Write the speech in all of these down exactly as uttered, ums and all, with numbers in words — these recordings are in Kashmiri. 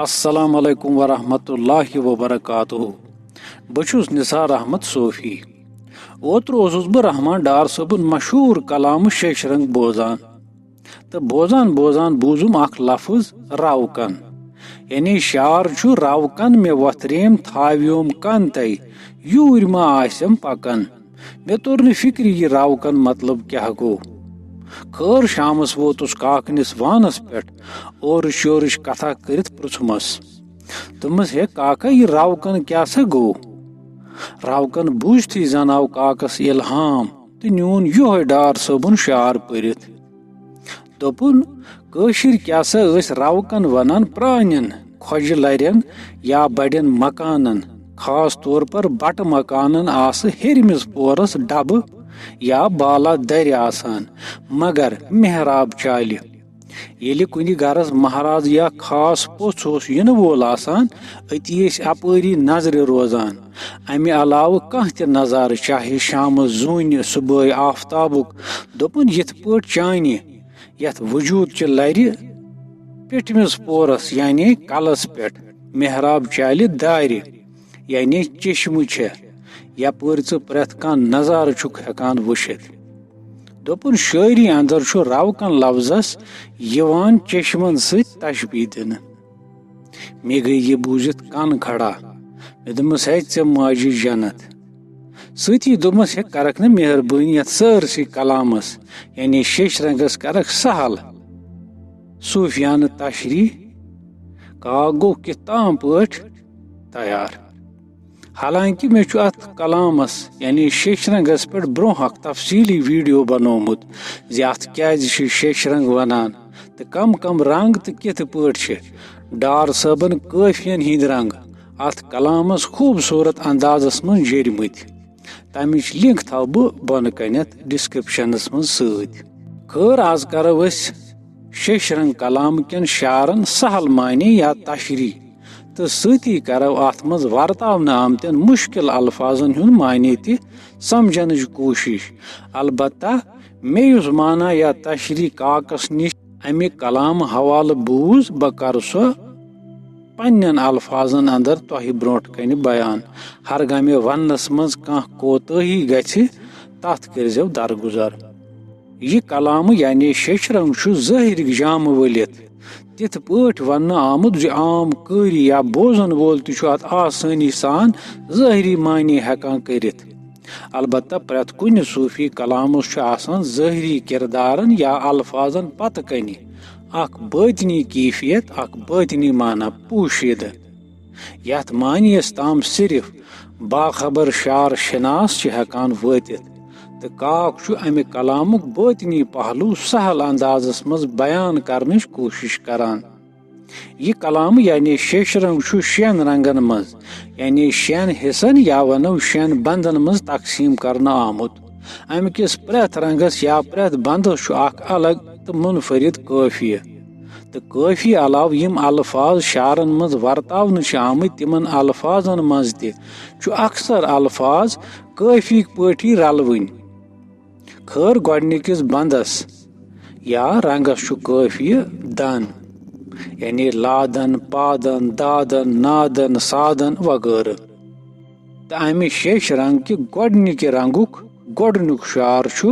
السلام علیکم ورحمۃ اللہ وبرکاتہ۔ بہٕ چھُس نثار احمد صوفی۔ اوترٕ اوسُس بہٕ رحمان ڈار صٲبُن مشہوٗر کلامہٕ شیشہِ رنٛگ بوزان، تہٕ بوزان بوزان بوٗزُم اکھ لفظ، روکن۔ یعنی شعر چھُ، روکن مےٚ وۄتھریم تھاویوم کن تَے، یوٗرۍ ما آسٮ۪م پکان۔ مےٚ توٚر نہٕ فِکرِ، یہِ روکن مطلب کیٛاہ گوٚو۔ خٲر، شامس ووتُس کاکنِس وانس پٮ۪ٹھ، اورٕچ یورٕچ کتھا کٔرِتھ پرٛژھمس۔ دوٚپمس، "ہے کاکا، یہِ روکن کیٛاہ سا گوٚو؟" روکن بوٗزتھٕے زن آو کاکس الہام تہٕ نیوٗن یِہوے ڈار صٲبُن شعر پٔرِتھ۔ دوٚپُن، کٲشِرۍ کیٛاہ سا ٲسۍ روکن ونان پرٛانٮ۪ن کھۄجہِ لرٮ۪ن یا بڑٮ۪ن مکانن، خاص طور پر بٹہٕ مکانن آسہٕ ہیٚرمِس پورس ڈبہٕ یا بالا درِ آسان، مگر محراب چالہِ۔ ییٚلہِ کُنہِ گرس مہراز یا خاص پوٚژھ اوس یِنہٕ وول آسان، أتی ٲسۍ اپٲری نظرِ روزان۔ امہِ علاوٕ کانٛہہ تہِ نظارٕ، چاہے شامس زوٗنہِ، صبحٲے آفتابُک، دوٚپُن، یِتھ پٲٹھۍ چانہِ یتھ وجود چہِ لرِ پیٚٹھمِس پورس یعنی کلس پٮ۪ٹھ محراب چالہِ دارِ یعنی چشمہٕ چھےٚ، یپٲرۍ ژٕ پرٛٮ۪تھ کانٛہہ نظارٕ چھُکھ ہٮ۪کان وٕچھِتھ۔ دوٚپُن، شٲعری اندر چھُ روکن لفظس یِوان چشمن سۭتۍ تشبیہ دِنہٕ۔ مےٚ گٔے یہِ بوٗزِتھ کن کھڑا۔ مےٚ دوٚپمس، "ہے ژےٚ ماجہِ جنت۔" سۭتی دوٚپمس، "ہے کرکھ نہٕ مہربٲنی یتھ سٲرسٕے کلامس، یعنی شیشہِ رنٛگس کرکھ سہل صوفیانہٕ تشریح، کاک گوٚو کِتھ تام پٲٹھۍ تیار۔" حالانکہ مےٚ چھُ اتھ کلامس یعنی شیشہِ رنٛگس پٮ۪ٹھ برونٛہہ اکھ تفصیٖلی ویڈیو بنوومُت زِ اتھ کیازِ چھِ شیشہِ رنٛگ ونان تہٕ کم کم رنٛگ تہٕ کِتھ پٲٹھۍ چھِ ڈار صٲبن کٲفین ہٕنٛدۍ رنٛگ اتھ کلامس خوٗبصوٗرت اندازس منٛز جیرمٕتۍ۔ تمِچ لنک تھاوٕ بہٕ بۄنہٕ کنٮ۪تھ ڈسکرپشنس منٛز سۭتۍ۔ خٲر، از کرو أسۍ شیشہِ رنٛگ کلام کٮ۪ن شعرن سہل معنی یا تشریح تہٕ سۭتی کرو اتھ منٛز ورتاونہٕ آمتٮ۪ن مشکل الفاظن ہُنٛد معنی تہِ سمجھنٕچ کوٗشش۔ البتہ مےٚ یُس معنی یا تشریح کاکس نِش امہِ کلامہٕ حوالہٕ بوٗز، بہٕ کرٕ سۄ پننٮ۪ن الفاظن اندر تۄہہِ برونٛٹھ کنہِ بیان۔ ہرگاہ مےٚ وننس منٛز کانٛہہ کوتٲہی گژھِ، تتھ کٔرزیو درگُزر۔ یہِ کلامہٕ یعنی شیشہِ رنٛگ چھُ ظٲہرٕکۍ جامہٕ ؤلِتھ تِتھ پٲٹھۍ وننہٕ آمُت زِ عام قٲری یا بوزن وول تہِ چھُ اتھ آسٲنی سان ظٲہری معنی ہٮ۪کان کٔرِتھ۔ البتہ پرٛٮ۪تھ کُنہِ صوٗفی کلامس چھُ آسان ظٲہری کردارن یا الفاظن پتہٕ کنہِ اکھ بٲطنی کیفیت، اکھ بٲطنی معنی پوشیدٕ، یتھ معنیس تام صرف باخبر شعر شناس چھِ ہٮ۪کان وٲتِتھ، تہٕ کاک چھُ امہِ کلامُک بٲطنی پہلو سہل اندازس منٛز بیان کرنٕچ کوٗشش کران۔ یہِ کلام یعنی شیشہِ رنٛگ چھُ شٮ۪ن رنٛگن منٛز، یعنی شٮ۪ن حصن یا ونو شٮ۪ن بندن منٛز تقسیٖم کرنہٕ آمُت۔ امہِ کِس پرٛٮ۪تھ رنٛگس یا پرٛٮ۪تھ بندس چھُ اکھ الگ تہٕ منفرد قٲفیہِ۔ تہٕ قٲفیہِ علاوٕ یِم الفاظ شعرن منٛز ورتاونہٕ چھِ آمٕتۍ، تِمن الفاظن منٛز تہِ چھُ اکثر الفاظ قٲفیہِ پٲٹھی رلوٕنۍ۔ خٲر، گۄڈٕنِکِس بندس یا رنگس چھُ قٲفیہِ دن، یعنی لادن، پادن، دادن، نادن، سادن وغٲرٕ۔ تہٕ امہِ شیشہِ رنگ کہِ گۄڈٕنِکہِ رنگُک گۄڈٕنیُک شعر چھُ،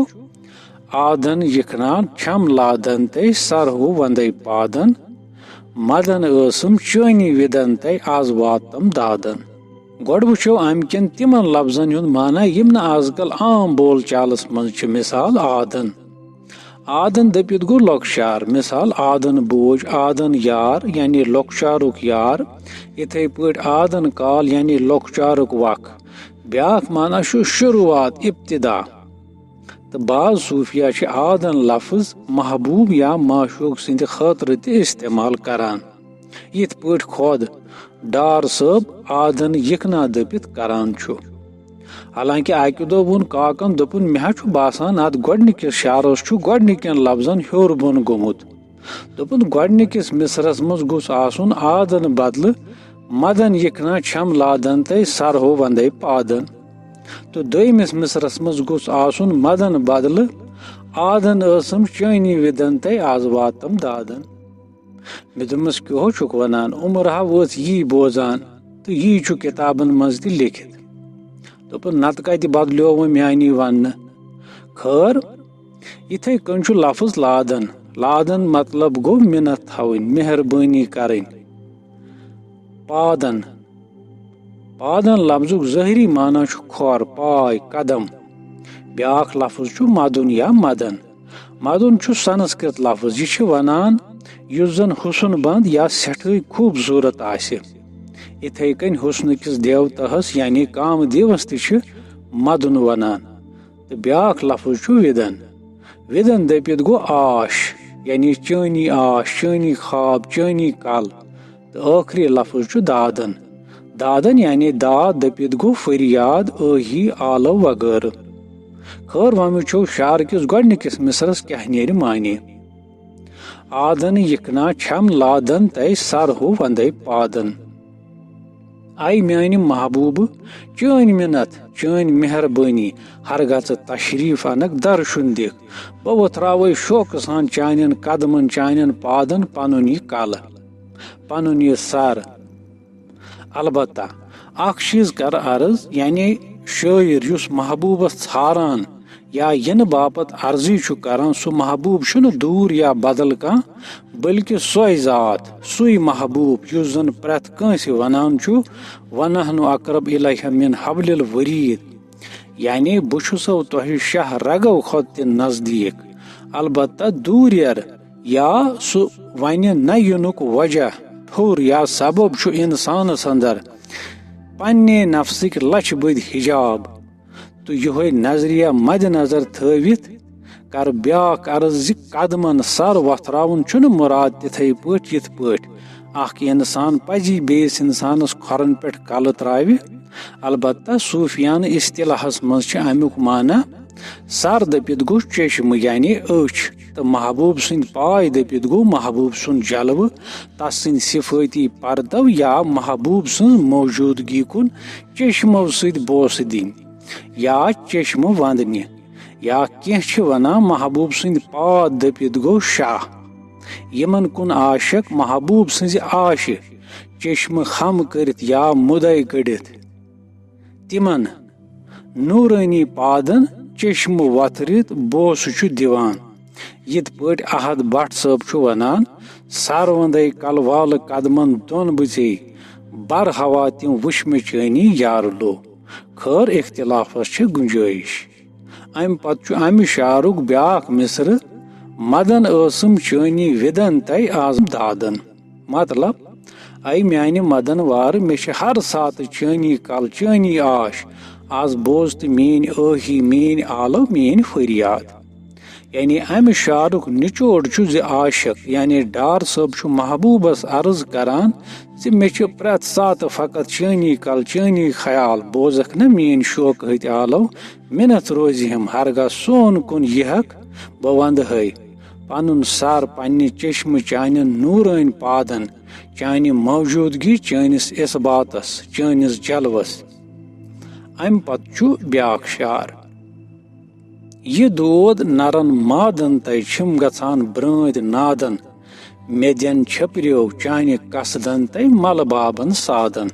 آدن یِکھنان چھم لادن تے سرہو وندے پادن، مدن ٲسٕم چٲنی وِدن تے از واتتم دادن۔ گۄڈٕ وٕچھو امہِ کٮ۪ن تِمن لفظن ہُنٛد معنی یِم نہٕ از کل عام بول چالس منٛز چھِ، مثال آدن۔ آدن دٔپِتھ گوٚو لۄکچار، مثال آدن بوج، آدن یار یعنی لۄکچارُک یار، یِتھے پٲٹھۍ آدن کال یعنی لۄکچارُک وق۔ بیٛاکھ معنی چھُ شروعات، ابتدا۔ تہٕ بعض صوفیا چھِ آدن لفظ محبوب یا معشوق سٕنٛدِ خٲطرٕ تہِ استعمال کران، یِتھ پٲٹھۍ خۄد ڈار صٲب آدن یِکھنا دٔپِتھ کران چھُ۔ حالانکہ اکہِ دۄہ ووٚن کاکن، دوٚپُن، "مےٚ ہا چھُ باسان، اتھ گۄڈٕنِکِس شعرس چھُ گۄڈٕنِکٮ۪ن لفظن ہیوٚر بۄن گوٚمُت۔" دوٚپُن، "گۄڈٕنِکِس مصرعس منٛز گوٚژھ آسُن آدن بدلہٕ مدن یِکھنا چھم لادن تے سرہو وندے پادن۔ تہٕ دوٚیمِس مصرعس منٛز گوٚژھ آسُن مدن بدلہٕ آدن ٲسٕم چٲنی وِدن تے از واتم دادن۔" مےٚ دوٚپمَس، "کیٛاہ ہو چھُکھ وَنان؟ عمر ہا وٲژ یی بوزان تہٕ یی چھُ کِتابَن منٛز تہِ لیٚکھِتھ۔" دوٚپُن، "نَتہٕ کَتہِ بدلیووٕ میٛانی وَننہٕ؟" خٲر، یِتھَے کٔنۍ چھُ لفظ لادن۔ لادن مطلب گوٚو مِنت تھاوٕنۍ، مہربٲنی کرٕنۍ۔ پادن۔ پادن لفظُک ظٲہری معنی چھُ کھۄر، پاے، قدم۔ بیٛاکھ لفظ چھُ مدُن یا مدن۔ مدُن چھُ سنسکرت لفظ۔ یہِ چھِ ونان یُس زن حُسن بنٛد یا سٮ۪ٹھٕے خوٗبصوٗرت آسہِ۔ یِتھَے کٔنۍ حُسنہٕ کِس دیوتاہس یعنی کام دیوس تہِ چھِ مدُن ونان۔ تہٕ بیٛاکھ لفظ چھُ وِدن۔ وِدن دٔپِتھ گوٚو آش، یعنی چٲنی آش، چٲنی خواب، چٲنی کل۔ تہٕ ٲخری لفظ چھُ دادن۔ دادن یعنی داد دٔپِتھ گوٚو فریاد، ٲہی، آلو وغٲرٕ۔ خٲر، وۄنۍ وٕچھو شعر کِس گۄڈٕنِکِس مصرس کیٛاہ نیرِ معنی۔ آدن یِکنا چھم لادن تَے سر ہُہ وندے پادن۔ اے میانہِ محبوبہٕ، چٲنۍ مِنت، چٲنۍ مہربٲنی، ہرگژھٕ تشریف انکھ، درشُن دِکھ۔ بہٕ وۄتھراوے شوقہٕ سان چانٮ۪ن قدمن، چانٮ۪ن پادن پنُن یہِ کلہٕ، پنُن یہِ سر۔ البتہ اکھ چیز کر عرض، یعنی شٲعر یُس محبوبس ژھاران یا یِنہٕ باپتھ عرضی چھُ کران، سُہ محبوب چھُنہٕ دوٗر یا بدل کانٛہہ، بلکہِ سۄے ذات، سُے محبوب یُس زن پرٛٮ۪تھ کٲنٛسہِ ونان چھُ، "ونحن اقرب الیہ من حبل الورید"، یعنی بہٕ چھُسو تۄہہِ شاہ رگو کھۄتہٕ تہِ نزدیٖک۔ البتہ دوٗریر یا سُہ ونہِ نہ یِنُک وجہ، ٹھوٚر یا سبب چھُ انسانس اندر پننہِ نفسٕکۍ لچھِ بٔدۍ حجاب۔ تہٕ یِہوٚے نظریہ مدِ نظر تھٲوِتھ کر بیٛاکھ عرض زِ قدمن سر وۄتھراوُن چھُنہٕ مُراد تِتھَے پٲٹھۍ یِتھ پٲٹھۍ اکھ انسان پزی بیٚیِس انسانس کھۄرن پٮ۪ٹھ کلہٕ ترٛاوِ۔ البتہ صوٗفیانہٕ اصطلاحس منٛز چھِ امیُک معنی سر دٔپِتھ گوٚو چشمہٕ یعنی أچھ، تہٕ محبوب سٕنٛدۍ پاے دٔپِتھ گوٚو محبوب سُنٛد جلوٕ، تس سٕنٛدۍ صفٲتی پردو یا محبوب سٕنٛز موجودگی کُن چشمو سۭتۍ بوسہٕ دِنۍ یا چشمہٕ وندنہِ۔ یا کینٛہہ چھِ ونان محبوب سٕنٛدۍ پاد دٔپِتھ گوٚو شاہ۔ یِمن کُن عاشق محبوب سٕنٛزِ آشہِ چشمہٕ خم کٔرِتھ یا مُدے کٔڑِتھ، تِمن نورٲنی پادن چشمہٕ وۄتھرِتھ بوسہٕ چھُ دِوان۔ یِتھ پٲٹھۍ احد بٹ صٲب چھُ ونان، "سر وندے کلہٕ والہٕ قدمن دۄن بٕژے، بر ہوا تِم وٕچھ مےٚ چٲنی یارٕ لو۔" خٲر، اختلافس چھِ گُنجٲیِش۔ امہِ پتہٕ چھُ امہِ شعرُک بیٛاکھ مصرٕ، "مدن ٲسٕم چٲنی وِدن تَے آز دادن۔" مطلب، اے میانہِ مدن وار، مےٚ چھِ ہر ساتہٕ چٲنی کل، چٲنی آش۔ آز بوز تہٕ میٲنۍ ٲہی، میٲنۍ آلو، میٲنۍ فریاد۔ یعنی امہِ شعرُک نچوڑ چھُ زِ عاشق یعنی ڈار صٲب چھُ محبوبس عرض کران زِ مےٚ چھِ پرٛٮ۪تھ ساتہٕ فقط چٲنی کل، چٲنی خیال، بوزکھ نہ میٲنۍ شوقہٕ ہٕتۍ آلو، مِنت روزِ ہم ہرگاہ سون کُن یِہکھ، بہٕ وندٕ ہے پنُن سر پننہِ چشمہٕ چانٮ۪ن نورٲنۍ پادن، چانہِ موجودگی، چٲنِس اثباتس، چٲنِس جلوس۔ امہِ پتہٕ چھُ بیٛاکھ شعر۔ یہِ دود نرن مادن تَے چھِم گژھان برٲنٛدۍ نادن، مےٚ دِن چھپریو چانہِ قصدن تَے ملہٕ بابن سادن۔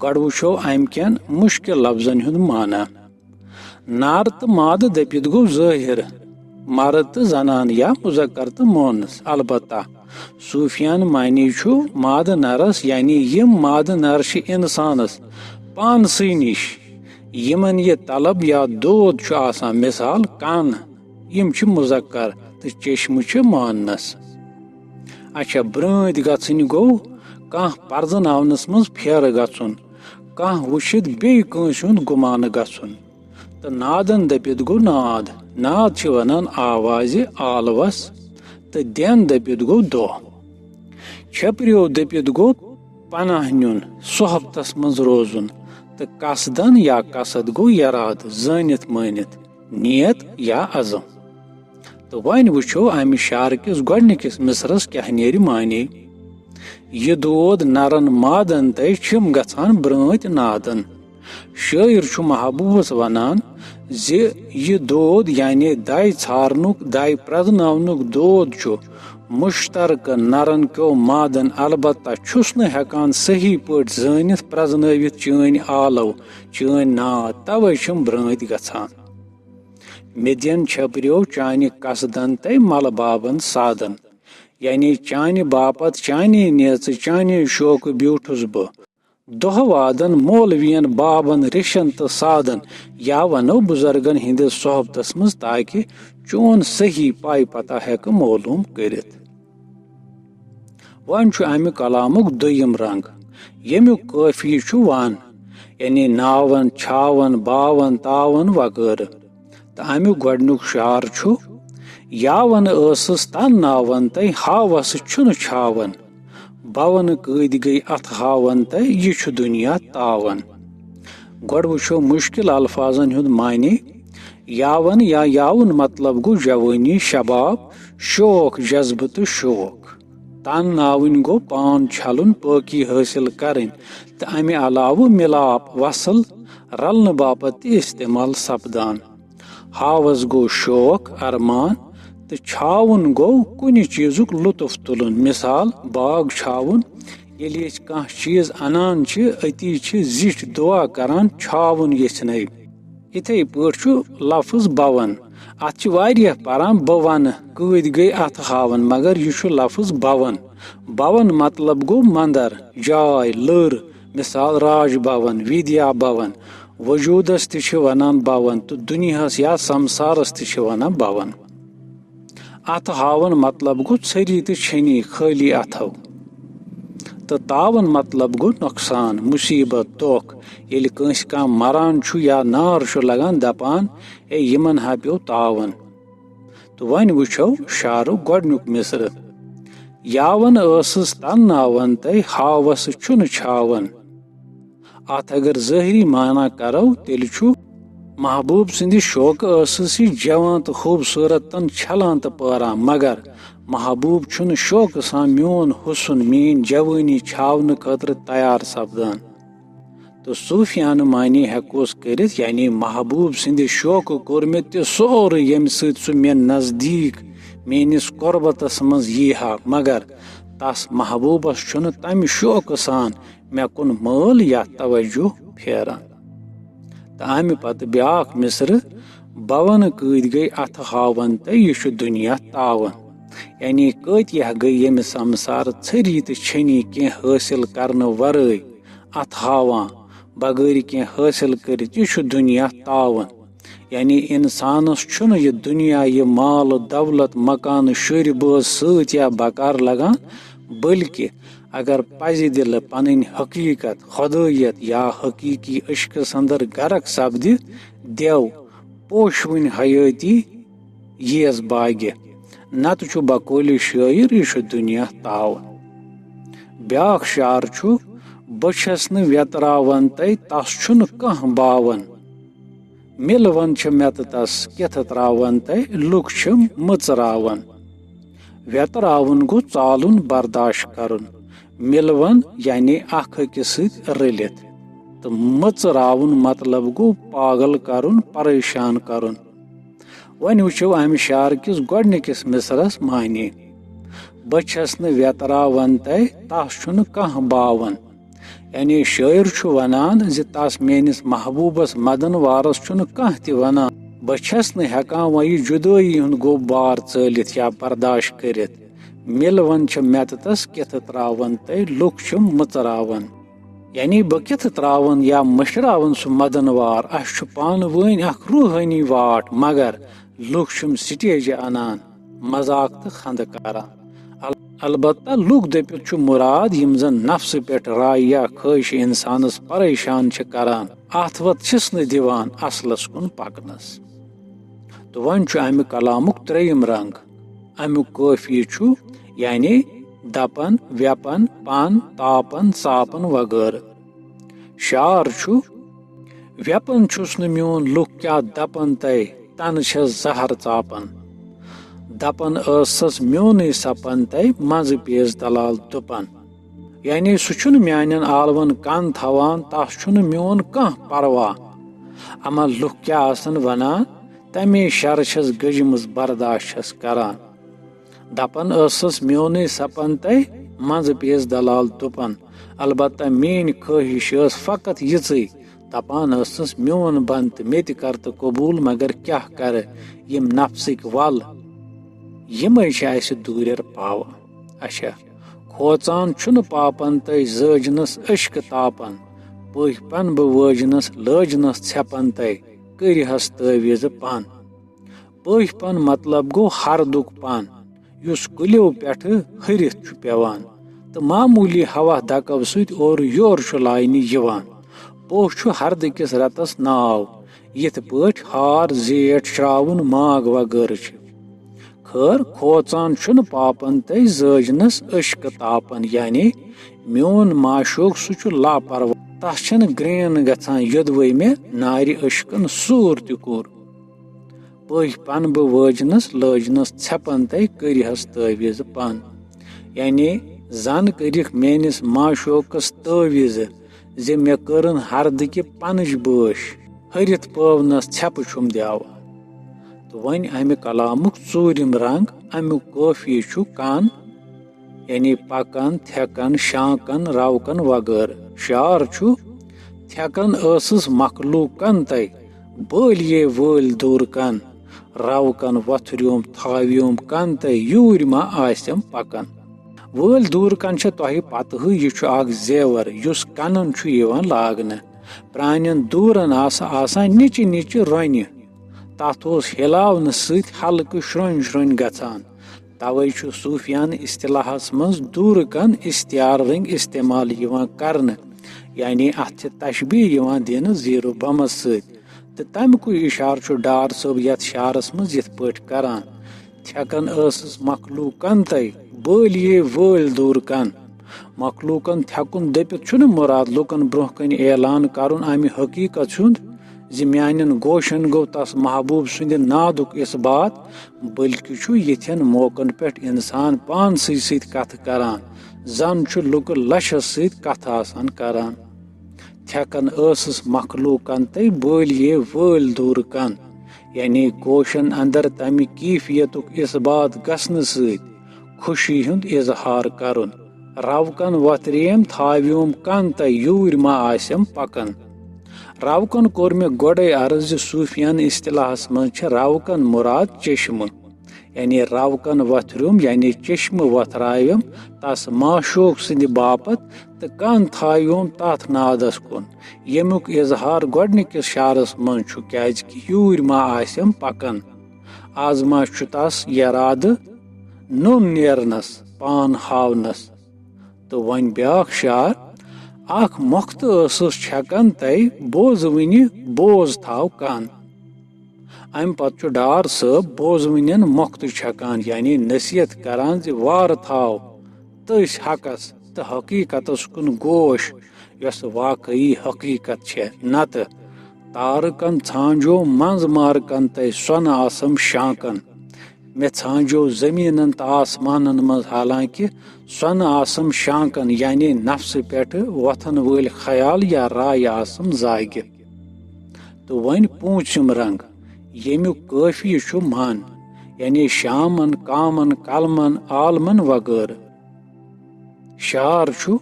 گۄڈٕ وٕچھو امہِ کٮ۪ن مُشکِل لفظن ہُنٛد معنی۔ نر تہٕ مادٕ دٔپِتھ گوٚو ظٲہِر، مرد تہٕ زنان یا مذکر تہٕ مونث۔ البتہ صوفیانہٕ معنی چھُ مادٕ نرس، یعنی یِم مادٕ نر چھِ انسانس پانسٕے نِش، یِمن یہِ طلب یا دود چھُ آسان، مثال کن، یِم چھِ مذکر تہٕ چشمہٕ چھِ مونث۔ اچھا، برٲنٛدۍ گژھٕنۍ گوٚو کانٛہہ پرزناونس منٛز پھیرٕ گژھُن، کانٛہہ وٕچھِتھ بیٚیہِ کٲنٛسہِ ہُنٛد گُمانہٕ گژھُن۔ تہٕ نادن دٔپِتھ گوٚو ناد۔ ناد چھِ ونان آوازِ آلوس، تہٕ دٮ۪ن دٔپِتھ گوٚو دۄہ۔ چھپریو دٔپِتھ گوٚو پناہ نیُن، صحبتس منٛز روزُن، تہٕ قصدن یا قصد گوٚو یرادٕ، زٲنِتھ مٲنِتھ، نیت یا عزم۔ تہٕ وۄنۍ وٕچھو امہِ شعرٕ کِس گۄڈٕنِکِس مصرس کیٛاہ نیرِ معنی۔ یہِ دود نرن مادن تَے چھِم گژھان برٲنٛتۍ نادن۔ شٲعر چھُ محبوبس ونان زِ یہِ دود، یعنی دَے ژھارنُک، دَے پرزناونُک دود چھُ مشترکہٕ نرن کیو مادن، البتہ چھُس نہٕ ہٮ۪کان صحیح پٲٹھۍ زٲنِتھ پرزنٲوِتھ چٲنۍ آلو، چٲنۍ ناد، توے چھِم برٲنٛتۍ گژھان۔ مےٚ دِن چھپریو چانہِ قصدن تہٕ ملہٕ بابن سادن، یعنی چانہِ باپتھ، چانے نیژٕ، چانے شوقہٕ بیوٗٹھُس بہٕ۔ دۄہ وادن مولوین بابن ریشن تہٕ سادن، یا ونو بزرگن ہٕنٛدِس صحبتس منٛز، تاکہِ چون صحیح پاے پتہ ہٮ۪کہٕ معلوم کٔرِتھ۔ وۄنۍ چھُ امہِ کلامُک دوٚیِم رنگ، ییٚمیُک قٲفیہِ چھُ ون، یعنی ناون، چھاون، باون، تاون وغٲرٕ۔ تہٕ امیُک گۄڈنیُک شعر چھُ، یاون ٲسٕس تن ناون تہٕ ہاوس چھُنہٕ چھاون، بون کۭتۍ گٔے اتھ ہاون تہٕ یہِ چھُ دُنیا تاون۔ گۄڈٕ وٕچھو مُشکِل الفاظن ہُنٛد معنی۔ یاون یا یاوُن مطلب گوٚو جوٲنی، شباب، شوق، جذبہٕ تہٕ شوق۔ تن ناوٕنۍ گوٚو پان چھلُن، پٲکی حٲصِل کرٕنۍ، تہٕ امہِ علاوٕ مِلاپ، وصل، رلنہٕ باپتھ تہِ استعمال سپدان۔ ہاوس گوٚو شوق، ارمان، تہٕ چھاوُن گوٚو کُنہِ چیٖزُک لطف تُلُن۔ مثال، باغ چھاوُن، ییٚلہِ أسۍ کانٛہہ چیٖز انان چھِ، أتی چھِ زِٹھۍ دُعا کران، چھاوُن یژھنَے۔ یِتھے پٲٹھۍ چھُ لفظ بون۔ اتھ چھِ واریاہ پران، بہٕ ونہٕ، کۭتۍ گٔے اتھٕ ہاوان، مگر یہِ چھُ لفظ بون۔ بون مطلب گوٚو مندر، جاے، لٔر، مثال، راج بھون، ودیا بھون۔ وجودس تہِ چھِ ونان بون تہٕ دُنیاہس یا سمسارس تہِ چھِ ونان بون۔ اتھٕ ہاوُن مطلب گوٚو ژھٔری تہٕ چھٔنی، خٲلی اتھو۔ تہٕ تاوُن مطلب گوٚو نۄقصان، مصیبت، دۄکھ۔ ییٚلہِ کٲنٛسہِ کانٛہہ مران چھُ یا نار چھُ لگان، دپان، "اے، یِمن ہا پیوٚو تاوُن۔" تہٕ وۄنۍ وٕچھو شعرُک گۄڈنیُک مصرٕ۔ یاون ٲسٕس تن ناون تہٕ ہاوس چھُنہٕ چھاون۔ اتھ اگر ظٲہری معنی کرو، تیٚلہِ چھُ محبوب سٕنٛدِ شوقہٕ ٲسٕس یہِ جوان تہٕ خوٗبصوٗرت تن چھلان تہٕ پٲران، مگر محبوب چھُنہٕ شوقہٕ سان میون حُسن، میٲنۍ جوٲنی چھاونہٕ خٲطرٕ تیار سپدان۔ تہٕ صوٗفیانہٕ معنی ہٮ۪کوس کٔرِتھ، یعنی محبوب سٕنٛدِ شوقہٕ کوٚر مےٚ تہِ سورُے، ییٚمہِ سۭتۍ سُہ مےٚ نزدیٖک، میٲنِس قربتس منٛز یی ہا، مگر تس محبوبس چھُنہٕ تمہِ شوقہٕ سان مےٚ کُن مٲل یا توجہ پھیران۔ تہٕ امہِ پتہٕ بیاکھ مصرٕ، بون کۭتۍ گٔے اتھٕ ہاون تہٕ یہِ چھُ دُنیا تاون۔ یعنی کۭتیاہ گٔے ییٚمہِ سمسارٕ ژھٔری تہٕ چھٔنی کینٛہہ حٲصِل کرنہٕ ورٲے اتھٕ ہاوان، بغٲرِ کینٛہہ حٲصِل کٔرِتھ، یہِ چھُ دُنیا تاون۔ یعنی انسانس چھُنہٕ یہِ دُنیا، یہِ مال و دولت، مکانہٕ، شُرۍ بٲژ سۭتۍ یا بکار لگان، بلکہِ اگر پزِ دِلہٕ پنٕنۍ حقیقت، خۄدٲیت یا حقیقی عشقس اندر غرق سپدِ، دیو پوشوٕنۍ حیٲتی ییس باگہِ، نتہٕ چھُ بقولِ شٲعر، یہِ چھُ دُنیا تاون۔ بیاکھ شعر چھُ، بہٕ چھَس نہٕ ویتراوان تہٕ تس چھُنہٕ کانٛہہ باوان۔ مِلوان چھِ مےٚ تہٕ تس کِتھٕ تراوان تہٕ لُکھ چھِ مٕژراوان۔ ویتراوُن گوٚو ژالُن، برداشت کرُن۔ مِلوان یعنی اکھ أکِس سۭتۍ رٔلِتھ۔ تہٕ مٕژراوُن مطلب گوٚو پاگل کرُن، پریشان کرُن۔ وۄنۍ وٕچھو امہِ شعر کِس گۄڈنِکِس مصرعس معنی۔ بہٕ چھَس نہٕ ویتراوان تہٕ تس چھُنہٕ کانٛہہ باوان۔ یعنی شٲعر چھُ ونان زِ تس میٲنِس محبوبس مدن وارس چھُنہٕ کانٛہہ تہِ ونان۔ بہٕ چھَس نہٕ ہٮ۪کان وۄنۍ یہِ جُدٲیی ہُنٛد گوٚب بار ژٲلِتھ یا برداشت کٔرِتھ۔ مِلوان چھِ مےٚ تہٕ تس کِتھٕ تراوان تہٕ لُکھ چھِ مٕژراوان۔ یعنی بہٕ کِتھٕ تراوان یا مٔشراوان سُہ مدن وار؟ اسہِ چھُ پانہٕ وٲنۍ اکھ روحٲنی واٹھ، مگر لُکھ چھِم سٹیجہِ انان، مذاق تہٕ خندٕ کران۔ ال-، البتہ لُکھ دٔپِتھ چھُ مراد یِم زن نفسہٕ پٮ۪ٹھ راے یا خٲہشہِ انسانس پریشان چھِ کران، اتھ وتھ چھِس نہٕ دِوان اصلس کُن پکنس۔ تہٕ وۄنۍ چھُ امہِ کلامُک ترٛیٚیِم رنگ۔ امیُک قٲفیہِ چھُ، یعنی دپن، ویپن، پن، تاپن، ژاپن وغٲرٕ۔ شعر چھُ، ویپن چھُس نہٕ میون لُکھ کیٛاہ دپن تہٕ تنہٕ چھَس زہر ژاپان۔ دپان ٲسَس میونُے سپن تہٕ منٛزٕ پیٚیَس دلال دُپن۔ یعنی سُہ چھُنہٕ میانٮ۪ن آلوَن کن تھاوان، تس چھُنہٕ میون کانٛہہ پرواہ۔ اما لُکھ کیٛاہ آسن ونان، تمے شرٕ چھَس گٔجمٕژ برداشت چھَس کران۔ دپان ٲسٕس، میونُے سپن تہٕ منٛزٕ پیٚیَس دلال دُپن۔ البتہ میٲنۍ خٲہِش ٲس فقط یِژٕے، دپان ٲسٕس، میون بن تہٕ مےٚ تہِ کر تہٕ قبوٗل، مگر کیٛاہ کرٕ، یِم نفسٕکۍ ول، یِمے چھِ اسہِ دوٗرٮ۪ر پاوان۔ اچھا، کھوژان چھُنہٕ پاپن تہٕ زٲجنس عشقہٕ تاپن، پٔہۍ پن بہٕ وٲجنس لٲجنس ژھٮ۪پن تہٕ کٔرِہس تعویذ پن۔ پٔہۍ پن مطلب گوٚو ہردُک پن، یُس کُلیو پٮ۪ٹھٕ ۂرِتھ چھُ پٮ۪وان تہٕ معموٗلی ہوا دکو سۭتۍ اورٕ یور چھُ لاینہٕ یِوان۔ پوٚہ چھُ ہردٕ کِس رٮ۪تس ناو، یِتھ پٲٹھۍ ہار، زیٹھ، شراوُن، ماگ وغٲرٕ چھِ۔ خٲر، کھوژان چھُنہٕ پاپن تہٕ زٲجنس عشقہٕ تاپن، یعنی میون معشوق سُہ چھُ لاپرواہ، تس چھَنہٕ گرٛین گژھان، یوٚدوَے مےٚ نارِ عشقن سوٗر تہِ کوٚر۔ پٔہۍ پن بہٕ وٲجنس لٲجنس ژھٮ۪پن تہٕ کٔرِہس تعویذ پن، یعنی زن کٔرِکھ میٲنِس معشوقس تعویذ زِ مےٚ کٔرٕن ہردٕکہِ پنٕچ بٲش، ۂرِتھ پٲونس ژھٮ۪پہٕ چھُم دیاوان۔ تہٕ وۄنۍ امہِ کلامُک ژوٗرِم رنگ، امیُک قٲفیہِ چھُ کن، یعنی پکن، تھٮ۪کن، شانکن، روکن وغٲرٕ۔ شعر چھُ، تھٮ۪کن ٲسٕس مخلوقن تہٕ بٲلیے وٲلۍ دوٗر کن، روکن وۄتھریوم تھاویوم کن تہٕ یوٗرۍ ما آسٮ۪م پکن۔ وٲلۍ دوٗر کن چھِ تۄہہِ پتہٕے، یہِ چھُ اکھ زیور یُس کنن چھُ یِوان لاگنہٕ۔ پرانٮ۪ن دوٗرن آسہٕ آسان نِچہِ نِچہِ رۄنہِ، تتھ اوس ہلاونہٕ سۭتۍ حلقہٕ شرۄنۍ شرۄنۍ گژھان۔ توے چھُ صوفیانہٕ اصطلاحس منٛز دوٗرٕ کن استعارٕ رنگۍ استعمال یِوان کرنہٕ، یعنی اتھ چھِ تشبیہ یِوان دِنہٕ زیٖرو بمس سۭتۍ۔ تہٕ تمیُکُے اشارٕ چھُ ڈار صٲب یتھ شعرس منٛز یِتھ پٲٹھۍ کران، تھٮ۪کن ٲسٕس مخلوقن تہٕ بٲلیے وٲلۍ دوٗر کن۔ مخلوقن تھٮ۪کُن دٔپِتھ چھُنہٕ مُراد لُکن برونٛہہ کنہِ اعلان کرُن امہِ حقیقت ہُنٛد زِ میانٮ۪ن گوشن گوٚو تس محبوب سٕنٛدِ نادُک اثبات، بلکہِ چھُ یِتھٮ۪ن موقعن پٮ۪ٹھ انسان پانسٕے سۭتۍ کتھٕ کران، زن چھُ لُکہٕ لچھس سۭتۍ کتھٕ آسان کران۔ تھٮ۪کن ٲسٕس مخلوقن تہٕ بٲلیے وٲلۍ دوٗر کن، یعنی گوشن اندر تمہِ کیفیتُک اثبات گژھنہٕ سۭتۍ خوشی ہُنٛد اظہار کرُن۔ روکن وۄتھرییم تھاویوم کن تہٕ یوٗرۍ ما آسٮ۪م پکن۔ روکن کوٚر مےٚ گۄڈے عرض زِ صوفیانہٕ اصطلاحس منٛز چھِ روکن مُراد چشمہٕ، یعنی روکن وۄتھریوم یعنی چشمہٕ وۄتھرایوم تس معشوق سٕنٛدِ باپتھ، تہٕ کن تھاویوم تتھ نادس کُن، ییٚمیُک اظہار گۄڈنِکِس شعرس منٛز چھُ، کیازِ کہِ یوٗرۍ ما آسٮ۪م پکن۔ از ما چھُ تس یرادٕ نوٚن نیرنس، پان ہاونس۔ تہٕ وۄنۍ بیٛاکھ شعر، اکھ مۄختہٕ ٲسٕس چھکان تَے بوزوٕنہِ بوز تھاو کن۔ امہِ پتہٕ چھُ ڈار صٲب بوزوٕنٮ۪ن مۄختہٕ چھکان، یعنی نصیحت کران زِ وارٕ تھاو تٔسۍ حقس تہٕ حقیقتس کُن گوش، یۄس واقعی حقیقت چھےٚ، نتہٕ تارٕ کن ژھانٛجو منٛز مارکن تَے سۄنہٕ آسم شانکن۔ مےٚ ژھانٛجو زٔمیٖنن تہٕ آسمانن منٛز، حالانکہِ سۄنہٕ آسم شانکن، یعنی نفسہٕ پٮ۪ٹھٕ وۄتھن وٲلۍ خیال یا راے آسم زاگہِ۔ تہٕ وۄنۍ پوٗنٛژِم رنگ، ییٚمیُک قٲفیہِ چھُ من، یعنی شامن، کامن، قلمن، عالمن وغٲرٕ۔ شعر چھُ،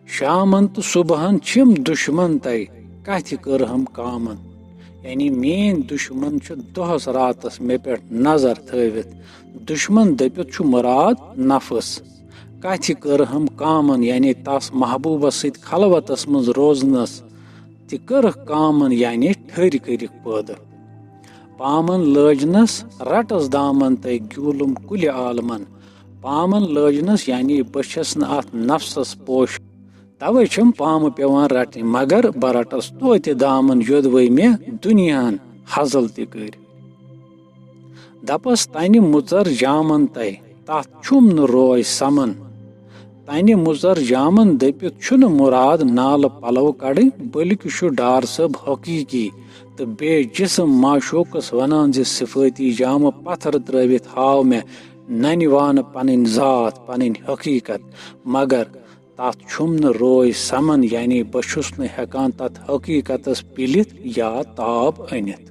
شامن تہٕ صبحن چھِم دُشمن تَے، کتھِ کٔرہم کامن۔ یعنی میٲنۍ دُشمن چھِ دۄہس راتس مےٚ پٮ۪ٹھ نظر تھٲوِتھ۔ دُشمن دٔپِتھ چھُ مُراد نفس۔ کتھِ کٔرہم کامن، یعنی تس محبوبس سۭتۍ خلوتس منٛز روزنس تہِ کٔرٕکھ کامن، یعنی ٹھٔرۍ کٔرِکھ پٲدٕ۔ پامن لٲجنس رٹس دامن تَے گیوٗلُم کُلہِ عالمن۔ پامن لٲجنس، یعنی بہٕ چھَس نہٕ اتھ نفسس پوش، توے چھَم پامہٕ پٮ۪وان رٹنہِ، مگر بہٕ رٹس توتہِ دامن، یوٚدوَے مےٚ دُنیاہن حضل تہِ کٔرۍ۔ دپس تنہِ مُژر جامن تَے، تتھ چھُم نہٕ روے سمن۔ تنہِ مُژر جامن دٔپِتھ چھُنہٕ مُراد نالہٕ پلو کڑٕنۍ، بلکہِ چھُ ڈار صٲب حقیقی تہٕ بے جسم معشوقس ونان زِ صفٲتی جامہٕ پتھر ترٲوِتھ ہاو مےٚ ننہِ وانہٕ پنٕنۍ ذات، پنٕنۍ حقیقت، مگر تتھ چھُم نہٕ روے سمن، یعنی بہٕ چھُس نہٕ ہٮ۪کان تتھ حقیقتس پِلِتھ یا تاب أنِتھ۔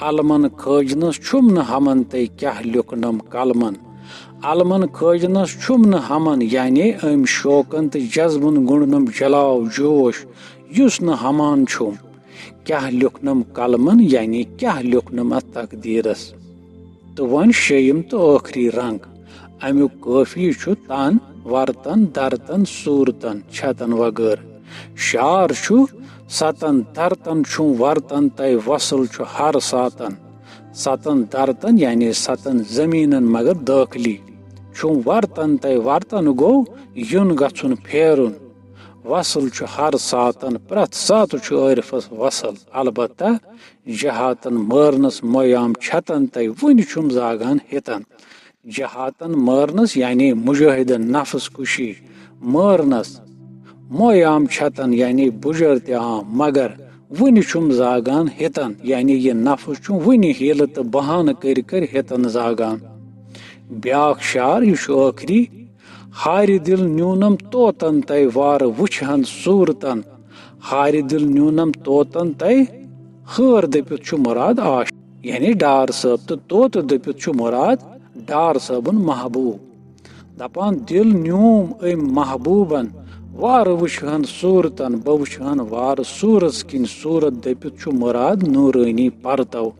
علمن کھٲجنس چھُم نہٕ ہمن تَے کیاہ لیوٚکھنم قلمن۔ علمن کھٲجنس چھُم نہٕ ہمن، یعنی أمۍ شوقن تہٕ جذبن گوٚنڈنم جلاو جوش، یُس نہٕ ہمان چھُم۔ کیاہ لیوٚکھنم قلمن، یعنی کیاہ لیوٚکھنم اتھ تقدیرس۔ تہٕ وۄنۍ شیٚیِم تہٕ ٲخری رنگ۔ امیُک قٲفی چھُ تن، ورتن، درتن، صورتن، چھتن وغٲرٕ۔ شعر چھُ ستن درتن چھُم ورتن تَے وصل چھُ ہر ساتن۔ ستن درتن یعنی ستن زمینن مگر دٲخلی۔ چھُم ورتن تَے ورتن گوٚو یُن گژھُن پھیرُن۔ وصل چھُ ہر ساتن، پرٛٮ۪تھ ساتہٕ چھُ عٲرفس وصل۔ البتہ جہاتن مٲرنس مویام چھتن تَے وُنہِ چھُم زاگان ہِتن۔ جہاتن مٲرنس یعنی مجاہدن نفس کشی مٲرنس مویام چھتن یعنی بُجر تہِ عام، مگر وُنہِ چھُم زاگان ہِتن، یعنی یہِ نفس چھُم وُنہِ حیلہٕ تہٕ بہانہٕ کٔرۍ کٔرۍ ہِتن زاگان۔ بیاکھ شعر، یہِ چھُ ٲخری۔ ہارِ دِل نیونم توتن تَے وارٕ وُچھِ ہن صورتن۔ ہارِ دِل نیونم توتن تَے، ہٲر دٔپِتھ چھُ مراد عاشق، یعنی ڈار صٲب، تہٕ توتہٕ دٔپِتھ چھُ مراد ڈار صٲبُن محبوب۔ دپان، دِل نیوٗم أمۍ محبوٗبن، وارٕ وٕچھِ ہن صوٗرتن، بہٕ وٕچھِ ہن وارٕ صوٗرس کِنۍ صوٗرت دٔپِتھ چھُ مُراد نوٗرٲنی پرتو۔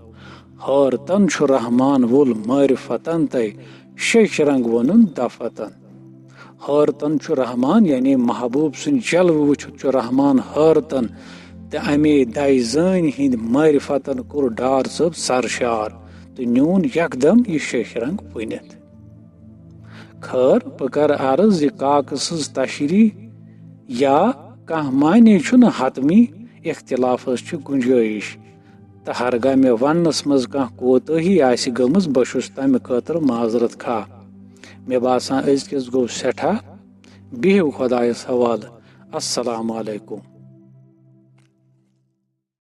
حٲرتن چھُ رحمان وُل معرفتن تَے، شیٚش رنگ ووٚنُن دفتن۔ حٲرتن چھُ رحمان، یعنی محبوٗب سُنٛد جلوٕ وٕچھِتھ چھُ رحمان حٲرتن، تہٕ اَمے دَے زٲنۍ ہِنٛدۍ معرفتن کوٚر ڈار صٲب سرشار تہٕ نیوٗن یکدم یہِ شیٚش رنگ پُنِتھ۔ خٲر، بہٕ کرٕ عرض زِ کاکہٕ سٕنٛز تشریح یا کانٛہہ معنی چھُنہٕ حتمی، اختلافس چھِ گُنجٲیِش۔ تہٕ ہرگاہ مےٚ وننس منٛز کانٛہہ کوتٲہی آسہِ گٔمٕژ، بہٕ چھُس تمہِ خٲطرٕ معذرت خواہ۔ مےٚ باسان، أزکِس گوٚو سٮ۪ٹھاہ۔ بِہِو خۄدایس حوالہٕ۔ السلام علیکم۔